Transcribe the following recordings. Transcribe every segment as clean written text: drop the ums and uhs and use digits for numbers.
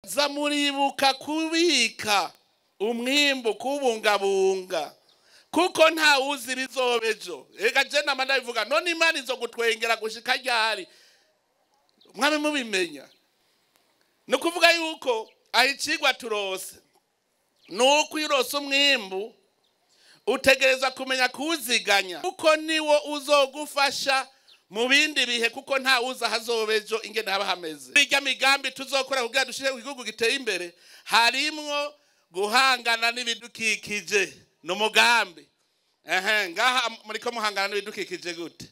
Za muribuka kubika umwimbu, kubungabunga, kuko nta wuzi bizobejo. Ega je nama ndabivuga, none Imana izogutwengera gushika ryari? Mwabe mubimenya. Ni ukuvuga yuko aho icigwa turose nuko iyo urose umwimbu utegereza kumenya kuwuziganya, kuko niwo uzogufasha mu bindi bihe, kuko nta wuzi ahazobejo ingene haba hameze. Irya migambi tuzokora kugira dushire igihugu giteye imbere harimwo guhangana n'ibidukikije, n'umugambi. Ngaha muriko muhangana n'ibidukikije gute?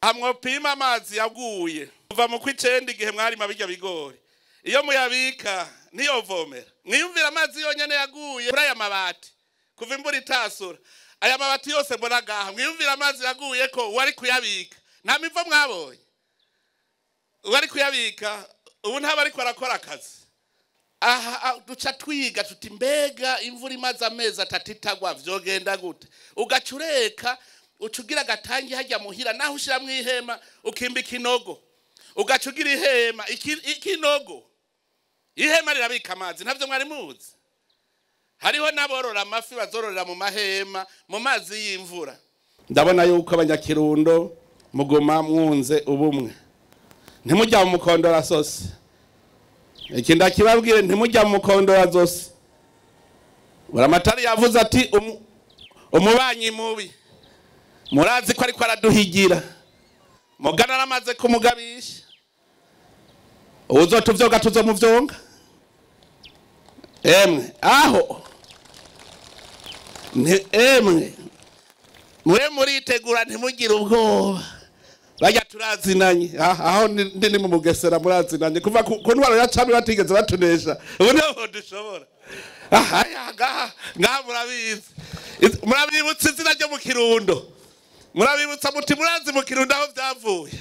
Hamwopima amazi yaguye kuva mu kw'icenda igihe mwarima birya bigori, iyo muyabika niyovomera. Mwiyumvira amazi yonyene yaguye kuri aya mabati kuva imvura itasura, aya mabati yose mbona ngaha, mwiyumvira amazi yaguye ko uwari kuyabika nta mivo mwabonye, uwari kuyabika ubu ntaba ariko arakora akazi. Aha duca twiga tuti mbega imvura imaze amezi atatu itagwa vyogenda gute? Ugaca ureka uca ugira agatangi hajya muhira, naho ushiramwo ihema ukimba ikinogo, ugaca ugira ihema ikinogo. Ihema rirabika amazi, ntavyo mwari muzi? Hariho n'aborora amafi bazororera mu mahema mu mazi y'imvura. Ndabona yuko abanyakirundo muguma mwunze ubumwe, ntimujya mu mukondora zose. Iki ndakibabwire, ntimujya mu mukondora zose. Buramatari yavuze ati umubanyi mubi murazi ko ariko araduhigira, mugana aramaze kumugabisha, uzotuvyoga tuzomuvyonga. Emwe aho emwe mwe muritegura, ntimugire ubwoba, bajya turazinanye. Aho ndi ni mu Mugesera murazinanye kuva ku ntwaro ya cami batigeze batunesha, ubu niho dushobora. Ngaha ngaha murabizi, murabibutsa izina ryo mu Kirundo, murabibutsa muti murazi mu Kirundo aho vyavuye.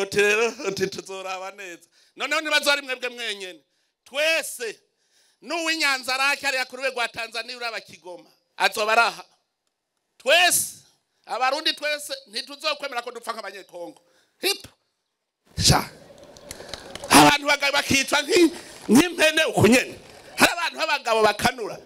Uti rero uti tuzoraba neza. Noneho ntibazori mwebwe mwenyene, twese n'uw'Inyanza rake ariya ku rwego rwa Tanzania uraba Kigoma azoba araha. Twese abarundi twese ntituzokwemera ko dupfa nk'abanyekongo. Hip sha abantu bakicwa nk'impene uko nyene. Hari abantu b'abagabo bakanura.